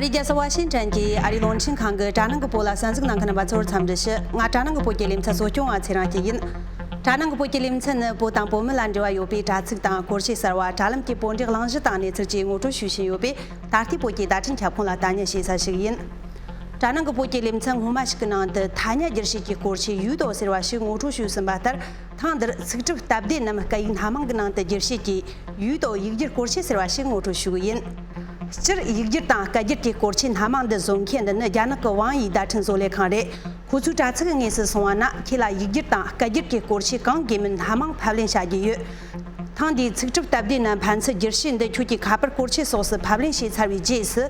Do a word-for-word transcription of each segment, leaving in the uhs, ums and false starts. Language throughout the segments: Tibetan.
རྒྱལ་ས་ཝ་ཤིང་ཊོན་གྱི་ཨ་རིའི་རླུང་འཕྲིན་ཁང་གི་དྲ་ནང་གི་བོད་ལ་གསན་གཟིགས་གནང་མཁན་རྣམ་པ་ཚོར་འཚམས་འདྲི་ཞུ། ང་དྲ་ནང་གི་བོད་ཀྱི་ལེ་ཚན་གཙོ་སྐྱོང་བ་ཚེ་རིང་སྐྱིད་ཡིན། དྲ་ནང་གི་བོད་ཀྱི་ལེ་ཚན་ནི་བོད་དང་བོད་མི་ལ་འབྲེལ་བ་ཡོད་པའི་དྲ་ཚིགས་དང་སྐོར་ཆས་གསར་བ། དྲ་ལམ་གྱི་བོད་འབྲེལ་གླེང་གཞི་དང་གནས་ཚུལ་བཅས་ངོ་སྤྲོད་ཞུ་བཞིན་ཡོད་པས། ད་ལྟའི་བོད་ཀྱི་བརྡ་འཕྲིན་ཁྱབ་ཁོངས་ལ་ལྟ་ཉན་བྱེད་ས་ཞིག་ཡིན། དྲ་ནང་གི་བོད་ཀྱི་ལེ་ཚན་སྔོན་མ་ཞིག་གི་ནང་དུ་ཐ་སྙད་བསྒྱུར་བཤད་ཀྱི་སྐོར་ཆས་ཡུའུ་ཏའོ་ཟེར་བ་ཞིག་ངོ་སྤྲོད་ཞུས་ཟིན་པ་ལྟར། ཐེངས་འདིར་ཚིག་གྲུབ་སྟབས་བདེ་རྣམས་སྐད་ཡིག་སྣ་མང་གི་ནང་དུ་བསྒྱུར་བཤད་ཀྱིས་ཡུའུ་ཏའོ་ཡིག་སྒྱུར་སྐོར་ཆས་ཟེར་བ་ཞིག་ངོ་སྤྲོད་ཞུ་གི་ཡིན། སྤྱིར་ཡིག་སྒྱུར་དང་སྐད་སྒྱུར་གྱི་སྐོར་ཆས་སྣ་མང་འདི་བཟོ་མཁན་འདི་ནི་རྒྱ་ནག་གི་ཝང་ཡི་བརྡ་འཕྲིན་བཟོ་ལས་ཁང་རེད། ཁོ་ཚོའི་དྲ་ཚིགས་དངོས་སུ་སོང་བ་ན། ཁྱེད་ལ་ཡིག་སྒྱུར་དང་སྐད་སྒྱུར་གྱི་སྐོར་ཆས་གང་དགོས་མིན་སྣ་མང་ཕབ་ལེན་བྱ་རྒྱུ་ཡོད། ཐེངས་འདིའི་ཚིག་གྲུབ་སྟབས་བདེ་རྣམས་ཕན་ཚུན་བསྒྱུར་བཤད་འདི་ཁྱོད་ཀྱིས་ཁ་པར་སྐོར་ཆས་སོགས་སུ་ཕབ་ལེན་བྱས་ཚར་བའི་རྗེས་སུ།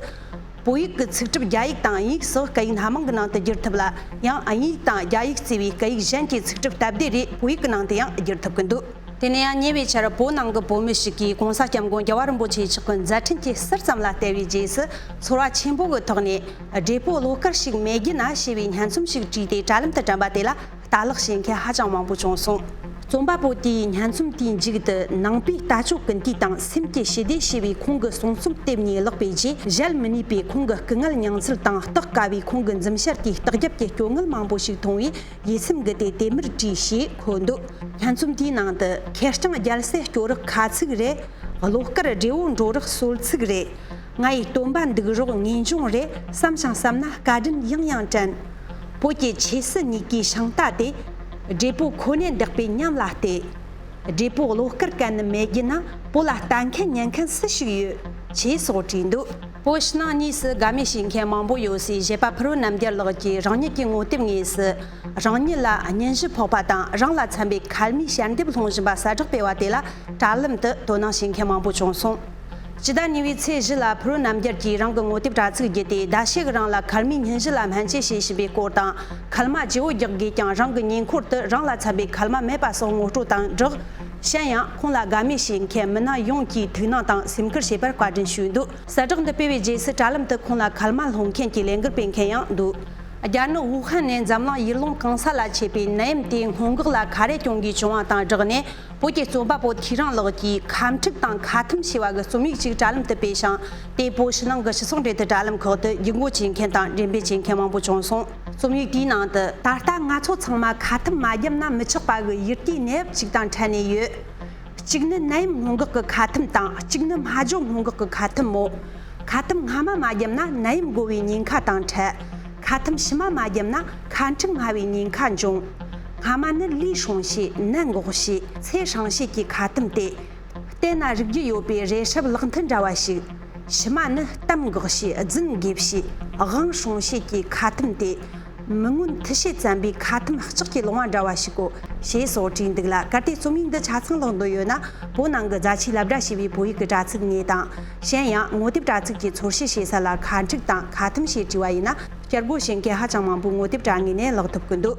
བོད་ཡིག་གི་ཚིག་གྲུབ་རྒྱ་ཡིག་དང་དབྱིན་ཡིག་སོགས་སྐད་ཡིག་སྣ་མང་གི་ནང་དུ་བསྒྱུར་ཐུབ་ལ། ཡང་དབྱིན་ཡིག་དང་རྒྱ་ཡིག་གཙོས་པའི་སྐད་ཡིག་གཞན་གྱི་ཚིག་གྲུབ་སྟབས་བདེ་རེ་བོད་ཡིག་གི་ནང་དུ་ཡང་བསྒྱུར་ཐུབ་ཀྱི་འདུག་དེ་ནས་ཡང་ཉེ་བའི་ཆར་བོད་ནང་གི་བོད་མི་ཞིག་གིས་གོང་ས་སྐྱབས་མགོན་རྒྱལ་བ་རིན་པོ་ཆེ་མཆོག་གི་མཛད་འཕྲིན་གྱི་ཟུར་ཙམ་ལ་བལྟས་པའི་རྗེས་སུ། ཚོར་བ་ཆེན་པོ་གི་ཐོག་ནས། བགྲེས་པོ་བློ་དཀར་ཞིག་མེད་རྒྱུ་ན་ཞེས་པའི་སྙན་རྩོམ་ཞིག་བྲིས་ཏེ་དྲ་ལམ་དུ་དྲན་པ་དེ་ལ་ལྟ་ཀློག་བྱེད་མཁན་ཧ་ཅང་མང་པོ་བྱུང་སོང་། རྩོམ་པ་པོ་དེའི་སྙན་རྩོམ་དེའི་མཇུག་ཏུ། ནང་པའི་ལྟ་སྤྱོད་ཀུན་བཏུས་དང་སེམས་ཀྱི་ཞི་བདེ་ཞེས་པའི་ཁོང་གི་གསུང་རྩོམ་དེབ་གཉིས་བཀླགས་པའི་རྗེས། གཞལ་མི་ནུས་པའི་ཁོང་གི་སྐུ་ངལ་མྱངས་ཚུལ་དང་། བརྟག་དཀའ་བའི་ཁོང་གི་འཛུམ་ཞལ་གྱིས་ལྟག་རྒྱབ་ཀྱི་སྐྱོ་ངལ་མང་པོ་ཞིག་མཐོང་བས། ཡིད་སེམས་འགུལ་ཏེ་དེ་མུར་བྲིས་ཞེས་འཁོད་འདུག་སྙན་རྩོམ་དེའི་ནང་དུ། ཁེར་རྐྱང་རྒྱལ་སྲས་སྐྱོ་རག་ཁ་ཚིག་རེད། བློ་དཀར་བགྲེས་པོ་འགྲོ་རག་སོལ་ཚིག་རེད། ང་ཡི་སྟོན་པ་འདུག་རོགས་ངེས་འབྱུང་རེད། བསམ་ཞིང་བསམ་ན་བཀའ་དྲིན་ཡང་ཡང་དྲན། བོད་ཀྱི་ཆོས་སྲིད་གཉིས་ཀའི་ཤིང་རྟ་དེ། བགྲེས་པོ་ཁོ་ནས་འདེགས་པའི་ཉམས་ལ་གཏད། བགྲེས་པོ་བློ་དཀར་གན་ནི་མེད་རྒྱུ་ན། བོད་ལ་ལྟ་མཁན་ཉན་མཁན་སུ་ཞིག་ཡོད། ཅེས་སོགས་བྲིས་འདུག་བོད་ཕྱི་ནང་གཉིས་སུ་དགའ་མོས་བྱེད་མཁན་མང་པོ་ཡོད་སའི་གཞས་པ་ཕུར་བུ་རྣམ་རྒྱལ་ལགས་ཀྱིས་རང་ཉིད་ཀྱི་ངོ་དེབ་དངོས་སུ། རང་ཉིད་ལ་སྙུན་གཞི་ཕོག་པ་དང་། རང་ལ་འཚམ་པའི་ཁལ་མིའི་ཞལ་འདེབས་སློང་བཞིན་པ་གསལ་བསྒྲགས་སྤེལ་བ་དེ་ལ་དྲ་ལམ་དུ་དོ་སྣང་བྱེད་མཁན་མང་པོ་བྱུང་སོང་། སྤྱི་ཟླ་གཉིས་པའི་ཚེས་བཞི་ལ་ཕུར་བུ་རྣམ་རྒྱལ་གྱིས་རང་གི་ངོ་དེབ་དྲ་ཚིགས་བརྒྱུད་དེ། ཟླ་ཤས་ཀྱི་རིང་ལ་ཁལ་མིའི་སྙུན་གཞི་ལ་སྨན་བཅོས་བྱེད་བཞིན་པའི་སྐོར་དང་། ཁལ་མ་བརྗེ་བོ་རྒྱག་དགོས་ཀྱང་། རང་གི་ཉེ་འཁོར་དུ་རང་ལ་འཚམ་པའི་ཁལ་མ་མེད་པ་སོགས་ངོ་སྤྲོད་དང་སྦྲགས། གཞན་ཡང་ཁོང་ལ་དགའ་མོས་བྱེད་མཁན་མི་སྣ་ཡོངས་ཀྱིས་ཐུགས་སྣང་དང་སེམས་ཁུར་བྱེད་པར་བཀའ་དྲིན་ཞུས་འདུག་གསལ་བསྒྲགས་འདི་སྤེལ་བའི་རྗེས་སུ་དྲ་ལམ་དུ་ཁོང་ལ་ཁལ་མ་སློང་མཁན་གྱི་ལས་འགུལ་སྤེལ་མཁན་ཡང་འདུག་རྒྱ་ནག་ཝུ་ཧན་ནས་འཛམ་གླིང་ཡུལ་ལུང་གང་ས་ལ་མཆེད་པའི་ནད་ཡམས་དེའི་སྔོན་འགོག་ལ་ཁ་རས་གྱོན་དགོས་བྱུང་བ་དང་སྦྲགས་ནས། བོད་ཀྱི་རྩོམ་པ་པོ་ཐུའུ་རང་ལགས་ཀྱིས་ཁ་འཁྲུག་དང་ཁ་ཐུམ་ཞེས་པ་གི་རྩོམ་ཡིག་ཅིག་དྲ་ལམ་དུ་སྤེལ་ཞིང་། དེ་བོད་ཕྱི་ནང་གི་སྤྱི་ཚོགས་འབྲེལ་མཐུད་དྲ་ལམ་ཁག་ཏུ་བརྒྱུད་འགོད་བྱེད་མཁན་དང་འགྲེམས་སྤེལ་བྱེད་མཁན་མང་པོ་བྱུང་སོང་། རྩོམ་ཡིག་དེའི་ནང་དུ། ད་ལྟ་ང་ཚོ་ཚང་མ་ཁ་ཐུམ་མ་བརྒྱབ་ན་མི་ཆོག་པ་གི་ཡུལ་དེའི་ནད་ཡམས་ཅིག་དང་འཕྲད་ནས་ཡོད། གཅིག་ནི་ནད་ཡམས་སྔོན་འགོག་གི་ཁ་ཐུམ་དང་། གཅིག་ནི་སྨྲ་བརྗོད་སྔོན་འགོག་གི་ཁ་ཐུམ་མོ། ཁ་ཐུམ་སྔ་མ་མ་བརྒྱབ་ན་ནད་ཡམས་འགོ་བའི་ཉེན་ཁ་དང་འཕྲད། ཁ་ཐུམ་ཕྱི་མ་མ་བརྒྱབ་ན་ཁ་འཁྲུག་སྔ་བའི་ཉེན་ཁ་འབྱུང་། སྔ་མ་ནི་ལུས་སྲུང་བྱེད། ནད་འགོག་བྱེད། ཚེ་སྲིང་བྱེད་ཀྱི་ཁ་ཐུམ་སྟེ། བལྟས་ན་རིག་རྒྱུ་ཡོད་པའི་རས་ཧྲབ་ལག་མཐིལ་འདྲ་བ་ཞིག་ཕྱི་མ་ནི་གཏམ་འགོག་བྱེད། རྫུན་འགེབས་བྱེད། དབང་སྲུང་བྱེད་ཀྱི་ཁ་ཐུམ་སྟེ། མི་སྔོན་མཐུ་བྱེད་བཙན་པོའི་ཁ་ཐུམ་ལྕགས་ཀྱི་ལོང་བ་འདྲ་བ་ཞིག་གོ། ཞེས་སོགས་བྲིས་འདུག་ལ། གལ་ཏེ་རྩོམ་ཡིག་འདི་ཆ་ཚང་ཀློག་འདོད་ཡོད་ན། བོད་ནང་གི་རྫ་ཆུའི་ལབ་སྒྲ་ཞེས་པའི་བོད་ཡིག་གི་དྲ་ཚིགས་ངོས་དང་། གཞན་ཡང་ངོ་དེབ་དྲ་ཚིགས་ཀྱི་ཚོར་ཤེས་ཞེས་ས་ལ་ཁ་འཁྲུག་དང་ཁ་ཐུམ་ཞེས་བྲིས་པ་ཡིན་ན། བསྐྱར་བགོ་བྱེད་མཁན་ཧ་ཅང་མང་པོའི་ངོ་དེབ་དྲ་ངོས་ནས་ཀློག་ཐུབ་ཀྱི་འདུག་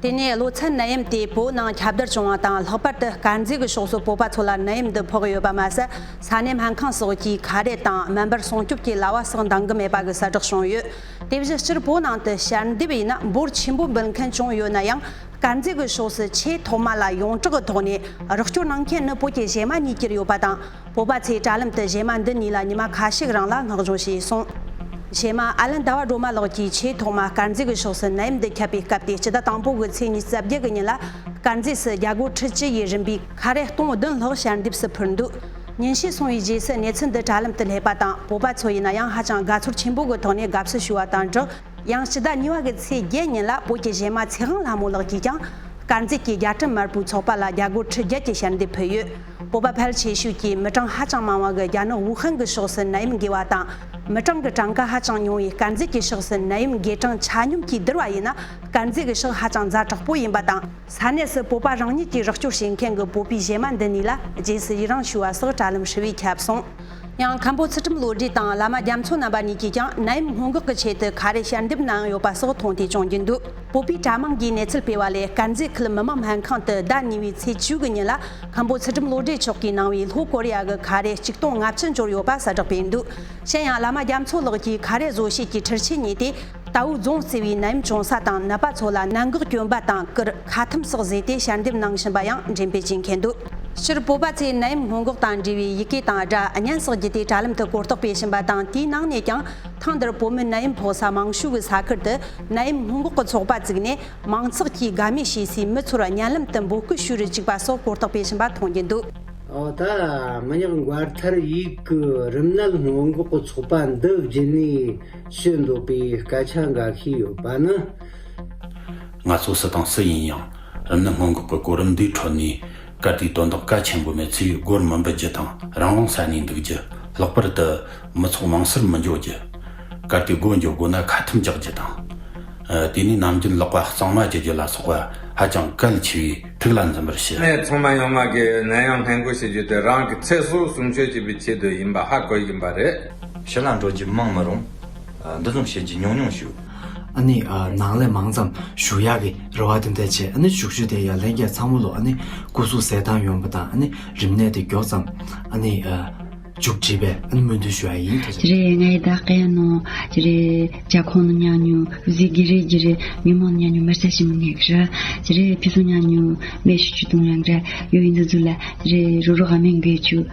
དེ་ནས་གློ་ཚད་ནད་ཡམས་དེ་བོད་ནང་ཁྱབ་གདལ་བྱུང་བ་དང་། ལྷག་པར་དུ་དཀར་མཛེས་ཀྱི་ཕྱོགས་སུ་བོད་པ་ཚོ་ལ་ནད་ཡམས་འདི་ཕོག་ཡོད་པ་མ་ཟད། ས་གནས་སྨན་ཁང་སོགས་ཀྱིས་ཁ་རས་དང་སྨན་པར་སྲུང་སྐྱོབ་ཀྱི་ལྭ་བ་སོགས་འདང་གི་མེད་པ་གི་གསལ་བསྒྲགས་བྱུང་ཡོད། དེ་བཞིན་སྤྱིར་བོད་ནང་དུ་ཞལ་འདེབས་ཡིན་ན་འབོར་ཆེན་པོ་འབུལ་མཁན་བྱུང་ཡོད་ན་ཡང་། དཀར་མཛེས་ཀྱི་ཕྱོགས་སུ་ཆེས་ཐོག་མ་ལ་ཡོངས་གྲགས་ཀྱི་ཐོག་ནས་རོགས་སྐྱོར་གནང་མཁན་ནི་བོད་ཀྱི་གཞས་མ་གཉིས་གྱུར་ཡོད་པ་དང་། བོད་པ་ཚོས་དྲ་ལམ་དུ་གཞས་མ་འདི་གཉིས་ལ་ཉི་མ་ཁ་ཤས་རིང་ལ་བསྔགས་བརྗོད་བྱས་སོང་། གཞས་མ་ཨ་ལན་ཟླ་བ་སྒྲོལ་མ་ལགས་ཀྱིས་ཆེས་ཐོག་མ་དཀར་མཛེས་ཀྱི་ཕྱོགས་སུ་ནད་ཡམས་འདི་ཁྱབ་པའི་སྐབས་ཏེ། སྤྱི་ཟླ་དང་པོ་གི་ཚེས་ཉི་ཤུ་རྩ་བརྒྱད་ཀྱི་ཉིན་ལ། དཀར་མཛེས་སུ་རྒྱ་སྒོར་ཁྲི་བཅུ་ཡིས་རིམ་པའི་ཁ་རས་སྟོང་བདུན་ལྷག་ཞལ་འདེབས་སུ་ཕུལ་འདུག་ཉིན་ཤས་སོང་བའི་རྗེས་སུ་གནས་ཚུལ་འདི་དྲ་ལམ་དུ་སླེབས་པ་དང་། བོད་པ་ཚོ་ཡིན་ན་ཡང་ཧ་ཅང་དགའ་ཚོར་ཆེན་པོ་གི་ཐོག་ནས་དགའ་བསུ་ཞུ་བ་དང་སྦྲགས། ཡང་སྤྱི་ཟླ་གཉིས་པ་གི་ཚེས་བརྒྱད་ཉིན་ལ་བོད་ཀྱི་གཞས་མ་ཚེ་དབང་ལྷ་མོ་ལགས་ཀྱིས་ཀྱང་། དཀར་མཛེས་ཀྱི་རྒྱལ་ཁྲིམས་དམར་པོའི་ཚོགས་པ་ལ་རྒྱ་སྒོར་ཁྲི་བརྒྱད་ཀྱི་ཞལ་འདེབས་ཕུལ་ཡོད། བོད་པ་ཕལ་ཆེ་ཤོས་ཀྱིས་མི་གྲངས་ཧ་ཅང་མང་བ་གི་རྒྱ་ནག་ཝུ་ཧན་གྱི་ཕྱོགས་སུ་ནད་ཡམས་འགོས་པ་དང་། མི་གྲངས་ཀྱི་གྲངས་ཀ་ཧ་ཅང་ཉུང་བའི་དཀར་མཛེས་ཀྱི་ཕྱོགས་སུ་ནད་ཡམས་འགོས་གྲངས་ཆ་སྙོམས་ཀྱིས་བསྡུར་བ་ཡིན་ན། དཀར་མཛེས་ཀྱི་ཕྱོགས་ཧ་ཅང་ཛ་དྲག་པོ་ཡིན་པ་དང་། ས་གནས་སུ་བོད་པ་རང་ཉིད་ཀྱིས་རོགས་སྐྱོར་བྱེད་མཁན་གྱི་བོད་པའི་གཞས་མ་འདི་གཉིས་ལ་རྗེས་སུ་ཡི་རང་ཞུ་བ་སོགས་དྲ་ལམ་ཧྲིལ་བོས་ཁྱབ་སོང་། ཡང་མཁན་པོ་ཚུལ་ཁྲིམས་བློ་གྲོས་དང་བླ་མ་རྒྱ་མཚོ་རྣམ་པ་གཉིས་ཀྱིས་ཀྱང་ནད་ཡམས་སྔོན་འགོག་གི་ཆེད་དུ་ཁ་རས་ཞལ་འདེབས་གནང་ཡོད་པ་སོགས་མཐོང་ཐོས་བྱུང་རྒྱུ་འདུག་བོད་པའི་དྲ་མང་གིས་གནས་ཚུལ་སྤེལ་བ་ལས། དཀར་མཛེས་ཁུལ་མི་དམངས་སྨན་ཁང་དུ་ཟླ་གཉིས་པའི་ཚེས་བཅུ་དགུ་ཉིན་ལ་མཁན་པོ་ཚུལ་ཁྲིམས་བློ་གྲོས་མཆོག་གིས་གནང་བའི་ལྷོ་ཀོ་རི་ཡ་གི་ཁ་རས་ཆིག་སྟོང་ལྔ་བཅུ་འབྱོར་ཡོད་པ་གསལ་བསྒྲགས་སྤེལ་འདུག་གཞན་ཡང་བླ་མ་རྒྱ་མཚོ་ལགས་ཀྱིས་ཁ་རས་བཟོ་བྱེད་ཀྱི་འཕྲུལ་ཆས་ཉོས་ཏེ། རྟའུ་རྫོང་བརྩེ་བའི་ནད་ཡམས་བྱུང་ས་དང་ནད་པ་ཚོ་ལ་ནད་འགོག་གྱོན་པ་དང་གུར། ཁ་ཐུམ་སོགས་བཟོས་ཏེ་ཞལ་འདེབས་གནང་བཞིན་པ་ཡང་འགྲེམས་སྤེལ་བྱེད་མཁན་འདུག་སྤྱིར་བོད་པ་ཚོས་ནད་ཡམས་སྔོན་འགོག་དང་འབྲེལ་བའི་ཡི་གེ་དང་སྒྲ་སྙན་སེང་བརྒྱུད་དེ་དྲ་ལམ་དུ་གོ་རྟོགས་སྤེལ་བཞིན་པ་དང་། དེའི་ནང་ནས་ཀྱང་ཐེངས་འདིར་བོད་མི་ནད་ཡམས་ཕོག་ས་མང་ཤོས་ཀྱི་ས་ཁུལ་དུ་ནད་ཡམས་སྔོན་འགོག་གི་ཚོགས་པ་བཙུགས་ནས། མང་ཚོགས་ཀྱིས་དགའ་མོས་བྱས་སའི་མི་ཚོར་སྨོན་ལམ་དུ་འབོད་སྐུལ་ཞུ་རུ་བཅུག་པ་སོགས་གོ་རྟོགས་སྤེལ་བཞིན་པ་མཐོང་རྒྱུ་འདུག། ཨོ་ད། མི་ཉག་མགར་ཐར་ཡིག་གི་རིམས་ནད་སྔོན་འགོག་གི་ཚོགས་པ་འདི་བརྒྱུད་ནས་ཞུ་འདོད་པའི་སྐད་ཆ་འགའ་ཤས་ཡོད་པ་ནི། ང་ཚོ་སུ་དང་སུ་ཡིན་ཡང་རིམས་ནད་སྔོན་འགོག་གི་གོ་རིམ་འདིའི་ཁྲོད་ནས། གལ་ཏེ་དོན་དག་གལ་ཆེན་པོ་མེད་ཚེ་སྒོར་མི་འབུད་རྒྱུ་དང་། རང་དབང་ས་ནས་འདུག་རྒྱུ། ལྷག་པར་དུ་མི་ཚོགས་མང་སར་མི་འགྲོ་རྒྱུ། གལ་ཏེ་སྒོ་འགྲོ་དགོས་ན་ཁ་ཐུམ་རྒྱག་རྒྱུ་དང་། ཨ། དེ་ནས་ནམ་རྒྱུན་ལག་པ་གཙང་མ་འཇུ་རྒྱུ་ལ་སོགས་པ་ཧ་ཅང་གལ་ཆེ་བའི་ཐུགས་ལ་འཛིན་པར་ཞུ། ནས་ཚང་མ་ཡོང་མ་གི་ནད་ཡམས་སྔོན་འགོག་བྱེད་རྒྱུ་དེ་རང་གི་ཚེ་སྲོག་སྲུང་སྐྱོབ་བྱེད་པའི་ཆེད་དུ་ཡིན་པ་ཧ་གོ་ཡིན་པ་རེད། ཕྱི་ལ་འགྲོ་རྒྱུ་མང་མི་རུང་། ཨ། འདུ་འཛོམས་བྱེད་རྒྱུ་ཉུང་ཉུང་ཞུ། ཨ་ནི། ཨ། ནང་ལས་མང་ཙམ་བཞུགས་ཡག་གི་རེ་བ་དེ་འདྲ་བྱས། ཨ་ནི་བཞུགས་ཁྲི་དེ་ཡར་ལེན་མཁན་ཚང་མ་ལོ། ཨ་ནི་སྐུ་གཟུགས་གསལ་ཐང་ཡོང་པ་དང་། ཨ་ནི་རིམས་ནད་དེ་མགྱོགས་ཙམ། ཨ་ནི། ཨ། མཇུག་སྒྲིལ་བའི། ཨ་ནི་སྨོན་འདུན་ཞུ་ཡ་ཡིན། ཐུགས་རྗེ་ཆེ། ཅི་རེད། ངའི་བདག་གཡོན་ནོ། ཅི་རེད། ཇ་ཁང་ནང་ཉལ་ཉོ། གཟིག་གི་རེད། ཅི་རེད། ཉོན་མོངས་ཉལ་ཉོ། མི་ཚེ་ཞིམ་ངེས་ར། ཅི་རེད། ཕི་སོ་ཉལ་ཉོ། མེ་ཤུ་ཅུ་དུང་རང་ར། ཡོ་ཡིན་འདི་ཚོ་ལ། ཅི་རེད། རུ་རུ་ག་མེན་གོས་ཆུ།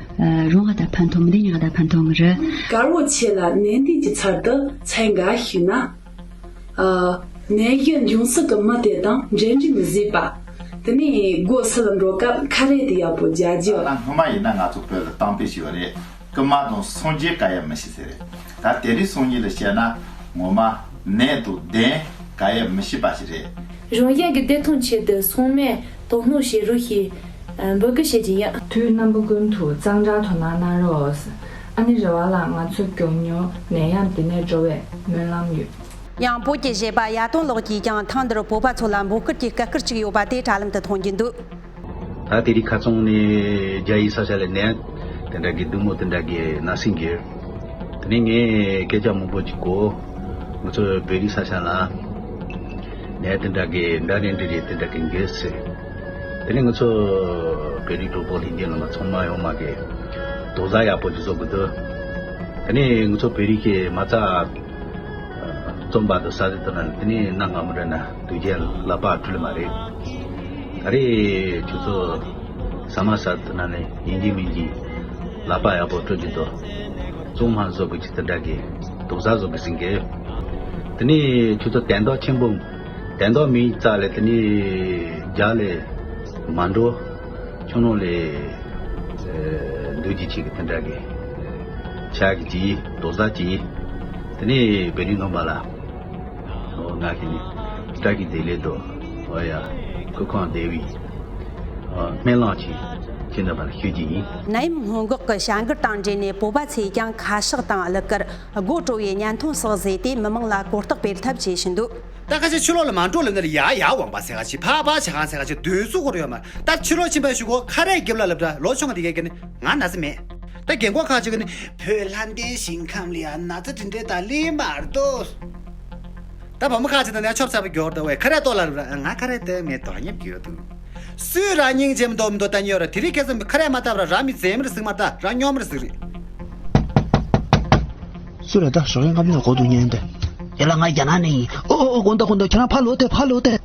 རོང་ག་ད་ཕན་ཐོགས་མི་དེ་ཉག་ད་ཕན་ཐོགས་ངི་རེད། དཀར་བོ་ཆེ་ལ་ནན་ཏན་གྱི་ཚར་དུ་མཚན་འགའ་ཞུས་ན། ཨ། ནད་གཞི་འབྱུང་སྲིད་ཀྱི་མི་དེ་དང་འབྲེལ་འདྲིས་མི་བཟོས་པ། དེ་ནས་སྒོ་སུ་ལ་འགྲོ་སྐབས་ཁ་རས་དེ་ཡག་པོ་རྒྱག་རྒྱུ། ད་སྔོན་མ་ཡིན་ན་ང་ཚོ་བོད་ལ་གཏམ་དཔེ་ཞིག་ཡོད་རེད། རྐུན་མ་དང་སངས་རྒྱས་ག་ཡེ་མི་ཤེས་ཟེར་རེད། ད་དེ་རིང་སང་ཉིན་ལ་བཤད་ན་ངོ་མ་ནད་དང་གདོན་ག་ཡེ་མི་ཤེས་པ་ཞིག་རེད། རང་གཞན་གྱི་བདེ་ཐང་ཆེད་དུ་ཚང་མས་དོ་སྣང་བྱེད་རོགས་ཞེས་འབོད་སྐུལ་བྱེད་ཀྱི་ཡིན། དུས་རྣམ་པ་ཀུན་ཏུ་གཙང་སྦྲ་དོ་སྣང་གནང་རོགས། ཨ་ནི་རེ་བ་ལ་ང་ཚོ་མགྱོགས་མྱུར་ནད་ཡམས་འདི་ནས་སྒྲོལ་བའི་སྨོན་ལམ་ཡོད། ཡང་བོད་ཀྱི་གཞས་པ་ཡ་དོན་ལགས་ཀྱིས་ཀྱང་ཐེངས་འདིར་བོད་པ་ཚོ་ལ་འབོད་སྐུལ་གྱི་སྐད་སྐུར་ཅིག་ཡོད་པ་དེ་དྲ་ལམ་དུ་མཐོང་རྒྱུ་འདུག། ད་དེ་རིང་ཁ་སང་ནས་རྒྱ་ཡི་ས་ཆ་ལ་ནད་དེ་འདྲ་གི་སྡུག་མོ་དེ་འདྲ་གི་ན་སེང་གི། དེ་ནས་ངས་སྐད་ཆ་མང་པོ་ཅིག་གོ། ང་ཚོ་བོད་རིགས་ས་ཆ་ལ་ནད་དེ་འདྲ་གི་འདྲ་རེ་འདྲ་རེ་དེ་འདྲ་གི་འགོས་ཟེར། དེ་ནས་ང་ཚོ་བོད་རིགས་གྲོགས་པོ་ལྷན་རྒྱས་རྣམས་ཚང་མ་ཡོང་མ་གི་རྡོག་རྩ་ཡག་པོ་ཅིག་བཟོ་དགོས་འདུག། དེ་ནས་ང་ཚོ་བོད་རིགས་ཀྱི་མ་རྩ་རྩོམ་པ་དང་ས་རིག་དང་ནི་དེ་ནས་གནའ་སྔ་མོ་རེད་ན་དུས་རྒྱལ་ལག་པ་སྤྲུལ་མ་རེད། ད་རེས་ཁྱོད་ཚོ་ཟ་མ་ཟ་དུ་ན་ནས་ཡིན་གྱི་མིན་གྱི་ལག་པ་ཡག་པོ་སྤྲོད་ཀྱི་འདུག། བཙོང་མ་བཟོ་དགོས་ཀྱི་དེ་འདྲ་གི་རྡོག་རྩ་བཟོ་དགོས་ཟིན་གི། དེ་ནས་ཁྱོད་ཚོ་དན་ཐོག་ཆེན་པོ་དན་ཐོག་མིན་རྩ་ལས་དེ་ནས་རྒྱ་ལས་མ་འགྲོ། ཁྱོད་ནང་ལས་འདུག་ཀྱི་ཆེ་གི་དེ་འདྲ་གི་ཆ་གི་ཅི་རྡོག་རྩ་ཅི། དེ་ནས་བེ་རི་ནོ་མ་ལ། ཨོ་ང་གི་ནི་བཀྲ་ཤིས་བདེ་ལེགས་དོ། ཨོ་ཡ། སྐུ་ཁམས་བདེ་བའི་སྨོན་ལམ་ཅིག་ཁྱེད་རྣམ་པ་ལ་ཞུ་རྒྱུ་ཡིན། ནད་ཡམས་སྔོན་འགོག་གི་བྱ་འགུལ་དང་འབྲེལ་ནས་བོད་པ་ཚོས་ཀྱང་ཁ་ཤགས་དང་གླུ་གར། སྒོ་དྲོ་བའི་བརྙན་ཐུང་སོགས་བཟོས་ཏེ་མི་མང་ལ་གོ་རྟོགས་སྤེལ་ཐབས་བྱེད་བཞིན་འདུག། ད་ཁ་ཤས་ཕྱི་ལོགས་ལ་མ་འགྲོ་ལབ་ན་ཡ་ཡ་འོང་པ་ཟེར་ག་ཞིག་ཕ་ཕ་བྱ་གང་ཟེར་ག་ཞིག་སྡོད་སུ་ཁོར་ཡོད་མ། ད་ཕྱི་ལོགས་ཕྱིན་པ་ཞུ་གོ་ཁ་རས་རྒྱབ་ལ་ལབ་འདྲ་ལོ་ཆུང་ག་དེ་གས་ཀྱི་ནི་ང་ན་ཟི་མེད། ད་རྒན་གོག་ཁ་ཅིག་གི་ནི་བོད་ལྷ་ལྡན་ཞིང་ཁམས་ལ་ཡ་ན་ཚ་དྲིན་དྲན་ད་ལི་མར་དོ། ད་བུ་མོ་ཁ་ཅིག་ད་ནས་ཆོབ་ཚ་པོ་རྒྱོར་ད་བས་ཁ་རས་ཏོ་ལ་རུ་ར་ང་ཁ་རས་ཏེ་མེད་དོ་ཉེབ་རྒྱུ་ཡོད་དུ། སུས་ར་སྙིང་རྗེ་མི་འདུག་མི་འདུག་ད་ཉོ་ར་དེ་རིང་ཁ་སང་ཁ་རས་མ་བཏབ་ར་ར་མི་རྫས་མི་ར་ཟིག་མ་ད་ར་ཉོ་མི་ར་ཟིག་རེད། སུ་རེད་ད་ཞོགས་ཡང་ཁམས་ནས་གོ་འདུག་ཉན་ཏེ། ཡ་ལ་ང་རྒྱ་ནག་ནས་ཡིན། ཨོ་ཨོ་ཨོ་དགོན་ད་དགོན་ད་ཁྱེད་རང་ཕ་ལོ་ཏེ་ཕ་ལོ་ཏེ།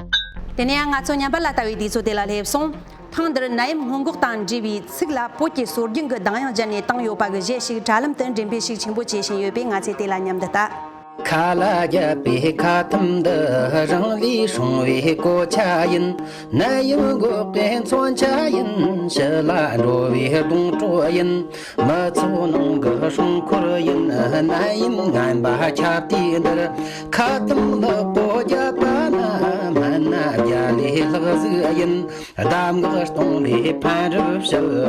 དེ་ནས་ང་ཚོ་ཉམས་པ་ལ་ལྟ་བའི་དུས་ཚོད་དེ་ལ་སླེབས་སོང་། ཐེངས་འདིར་ནད་ཡམས་སྔོན་འགོག་དང་འབྲེལ་བའི་ཚིག་ལ་བོད་ཀྱི་སྲོལ་རྒྱུན་གྱི་གདངས་དབྱངས་སྦྱར་ནས་བཏང་ཡོད་པ་གི་གཞས་ཤིག་དྲ་ལམ་དུ་འགྲེམས་སྤེལ་ཤུགས་ཆེན་པོ་བྱེད་བཞིན་ཡོད་པས་ང་ཚོས་དེ་ལ་མཉམ་དུ་ལྟ། ཁ་ལ་བརྒྱབ་པའི་ཁ་ཐུམ་འདི་རང་ལས་སྲུང་བའི་གོ་ཆ་ཡིན། ནད་ཡམས་འགོག་པའི་མཚོན་ཆ་ཡིན། ཕྱི་ལ་འགྲོ་བའི་གདོང་གྲོགས་ཡིན། མི་ཚོགས་ནང་གི་སྲུང་འཁོར་ཡིན། ནད་ཡམས་ངན་པ་ཁྱབ་དུས་འདིར། ཁ་ཐུམ་ལག་པོ་བརྒྱབ་པ་ན་སྨན་སྣ་བརྒྱ་ལས་ལྷག་ཟིག་ཡིན། གདམས་ངག་སྟོང་ལས་ཕན་རབ་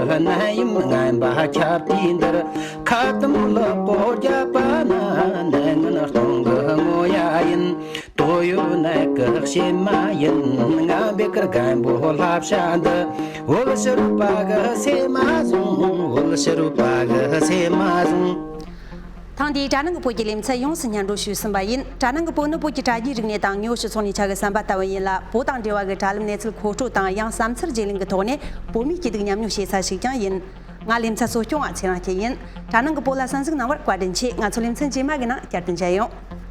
བྱེད། ནད་ཡམས་ངན་པ་ཁྱབ་དུས་འདིར། ཁ་ཐུམ་ལག་པོ་བརྒྱབ་པ་ན་ནད་ངན་སྟོང་གི་ངོ་ཡ་ཡིན། དོགས་ཡོད་ནད་ཀྱི་གཤེད་མ་ཡིན། ངན་པའི་གར་རྒན་པོ་བསླབ་བྱ་འདི། འོད་ཕྱི་རུ་པ་གི་སེམས་མ་བཟུང་། འོད་ཕྱི་རུ་པ་གི་སེམས་མ་བཟུང་། ཐེངས་འདིའི་དྲ་ནང་གི་བོད་ཀྱི་ལེ་ཚན་ཡོངས་སུ་སྙན་སྒྲོན་ཞུས་ཟིན་པ་ཡིན། དྲ་ནང་གི་བོད་ནི་བོད་ཀྱི་དྲ་རྒྱའི་རིག་གནས་དང་དངོས་ཡོད་སྤྱི་ཚོགས་གཉིས་ཆ་གི་ཟམ་པ་ལྟ་བུ་ཡིན་ལ། བོད་དང་འབྲེལ་བ་གི་དྲ་ལམ་གནས་ཚུལ་མཁོ་སྤྲོད་དང་ཡང་བསམ་འཆར་བརྗེ་ལེན་གྱི་ཐོག་ནས་བོད་མིའི་སྐྱིད་སྡུག་མཉམ་མྱོང་བྱེད་ས་ཞིག་ཀྱང་ཡིན། ང་ལེ་ཚན་གཙོ་སྐྱོང་བ་ཚེ་རིང་སྐྱིད་ཡིན། དྲ་ནང་གི་བོད་ལ་གསན་གཟིགས་གནང་བར་བཀའ་དྲིན་ཆེ། ང་ཚོ་ལེ་ཚན་རྗེས་མ་གི་ནང་བསྐྱར་དུ་མཇལ་ཡོང་།